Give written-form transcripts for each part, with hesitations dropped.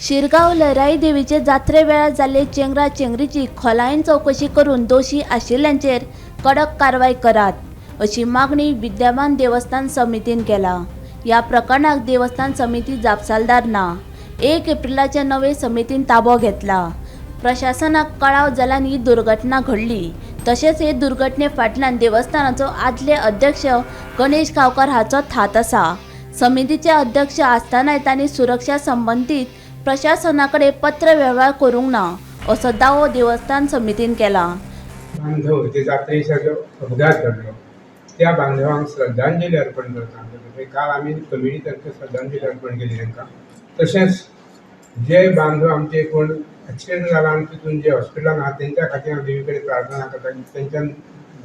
शिरगांव लयराई देवीचे जात्रे वेळार जाल्ले चेंगरा चेंगरीची खोलायेन चवकशी करून दोशी आशिल्ल्यांचेर कडक कारवाय करात अशी मागणी विद्यमान देवस्थान समितीन केला. ह्या प्रकरणाक देवस्थान समिती जापसालदार ना. 1 एप्रिलाचे नवे समितीन ताबो घेतला. प्रशासनाक कळाव जाल्यान ही दुर्घटना घडली. तशेंच हे दुर्घटने फाटल्यान देवस्थानाचो आदले अध्यक्ष गणेश गांवकर हाचो हात आसा. समितीचे अध्यक्ष आसतनाय तांणी सुरक्षा संबंदीत प्रशासना कडेन पत्र वेव्हार करूंक ना असो दावो देवस्थान समितीन केला. बांधव जे जात्रे दिसा जो अपघात घडलो, त्या बांधवांक श्रद्धांजली अर्पण करता. आमचे काल आमी कमिटी तर्फे श्रद्धांजली अर्पण केली तांकां. तशेंच जे बांधव आमचे कोण एक्सिडेंट जाला आनी तितून जे हॉस्पिटलान आहा, तेंच्या खातीर हांव देवी कडेन प्रार्थना करता की तेंच्यान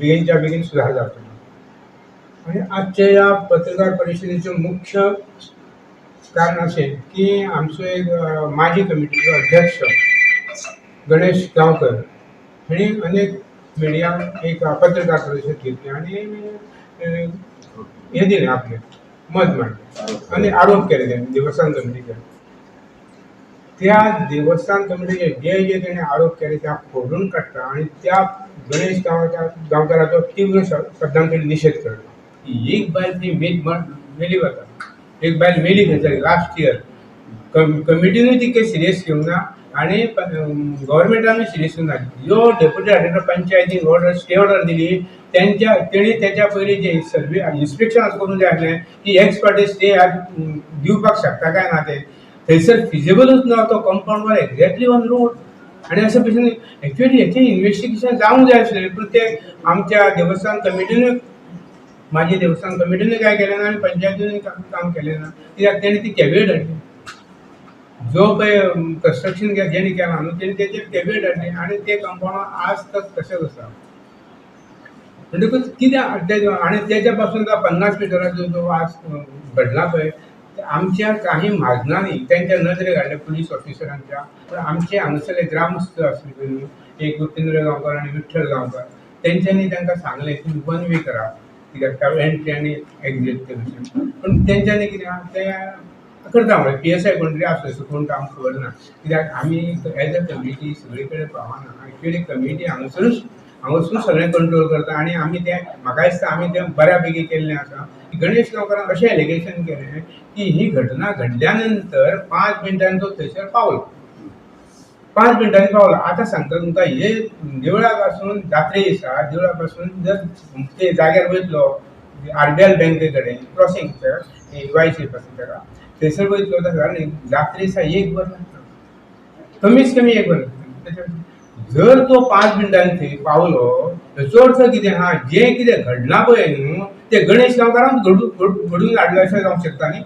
बेगीनच्या बेगीन सुधार जावचो. आनी आजच्या ह्या पत्रकार परिशदेचें मुख्य कारण अशें की आमचो एक माजी कमिटीचो अध्यक्ष गणेश गांवकर हांणी अनेक मिडियांक एक पत्रकार परिशद घेतली आनी हें दिलें, आपलें मत मांडलें आनी आरोप केले तेणी देवस्थान कमिटीचेर. त्या देवस्थान कमिटीचे जे जे तेणी आरोप केले त्या खोडून काडटा आनी त्या गणेश गांवकराचो तीव्र शब्दांत निशेध करता. एक बायल ती मेली वता, एक बायल मेली खंय लास्ट इयर. कमिटीनूय ती काही सिरियस घेवंक ना आनी गव्हर्मेंटानूय सिरियस घेवंक ना. जो डेप्युटी डायरेक्टर पंचायतीन ऑर्डर, स्टे ऑर्डर दिली तेंच्या, तेणी तेच्या पयलीं जे सर्वे इन्स्पेक्शन करूंक जाय आसलें की एक्स पार्टी स्टे दिवपाक शकता काय ना. ते थंयसर फिजिबलूच ना. तो compound wall exactly on road आनी अशें भशेन एक्चुअली हेचें इन्वेस्टिगेशन जावंक जाय आसलें, पूण ते आमच्या देवस्थान कमिटीनूय, माजी देवस्थान कमिटीनूय काय केलें ना आनी पंचायतीनूय काम केलें ना. कित्याक तेणी ती कॅविएट हाडली. जो पळय कन्स्ट्रक्शन जेणी केलां न्हू, तेणी तेचेर कॅविएट हाडली आनी ते कंपाउंड आज तक तशेंच आसा. म्हणटकूच कितें आनी तेच्या पासून 50 मिटराचो जो आज घडला पळय, ते आमच्या काही म्हाजनांनी तेंच्या नदरेक हाडले, पुलीस ऑफिसरांच्या. पूण आमचे हांगासरले ग्रामस्थ आसले पळय न्हू, एक उपेंद्र गांवकर आनी विठ्ठल गांवकर, तेंच्यांनी तांकां सांगलें, तुमी वन वे करा, कित्याक एंट्री आनी एक्झीट ते भशेन. पूण तेंच्यांनी कितें आहा, ते करता म्हळें. पीएसआय कोण तरी आसलो, कोण तो आमकां खबर ना, कित्याक आमी एज अ कमिटी सगळे कडेन पावना. एक्चुअली कमिटी हांगासरूच सगळें कंट्रोल करता आनी आमी तें, म्हाका दिसता, आमी तें बऱ्या पैकी केल्लें आसा. गणेश गांवकरान अशें एलिगेशन केलें की ही घटना घडल्या नंतर 5 मिनटांनी तो थंयसर पावलो, 5 मिनटांनी पावलो. आतां सांगता तुमकां, हे देवळा पासून, जात्रे दिसा देवळा पासून जर ते जाग्यार वयतलो, आरबीएल बँके कडेन क्रॉसींग, वायसी पासून ताका थंयसर वयतलो जाल्यार जात्रे दिसा एक वर लागता, कमीत कमी एक वर लागता. जर तो 5 मिनटांनी थंय पावलो, हेचो अर्थ कितें आहा, जें कितें घडलां पळय न्हू, तें गणेश गांवकारान घडून हाडलें अशें जावंक शकता न्ही.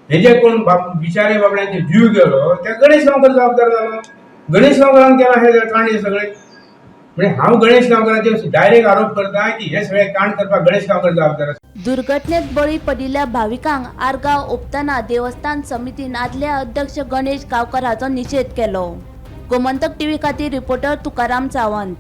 हे जे कोण बिचारे बाबड्यांचे जीव गेलो, ते गणेश गांवकर जबाबदार जालो. गणेश गांवकरान केलां हें कांड हें सगळें. म्हणजे हांव गणेश गांवकराचेर डायरेक्ट आरोप करता की हे सगळें कांड करपाक गणेश गांवकर जबाबदार आसा. दुर्घटनेत बळी पडिल्ल्या भाविकांक आर्गां ओंपतना देवस्थान समितीन आदले अध्यक्ष गणेश गांवकर हाचो निशेध केलो. गोमंतक टीव्ही खातीर रिपोर्टर तुकाराम सावंत.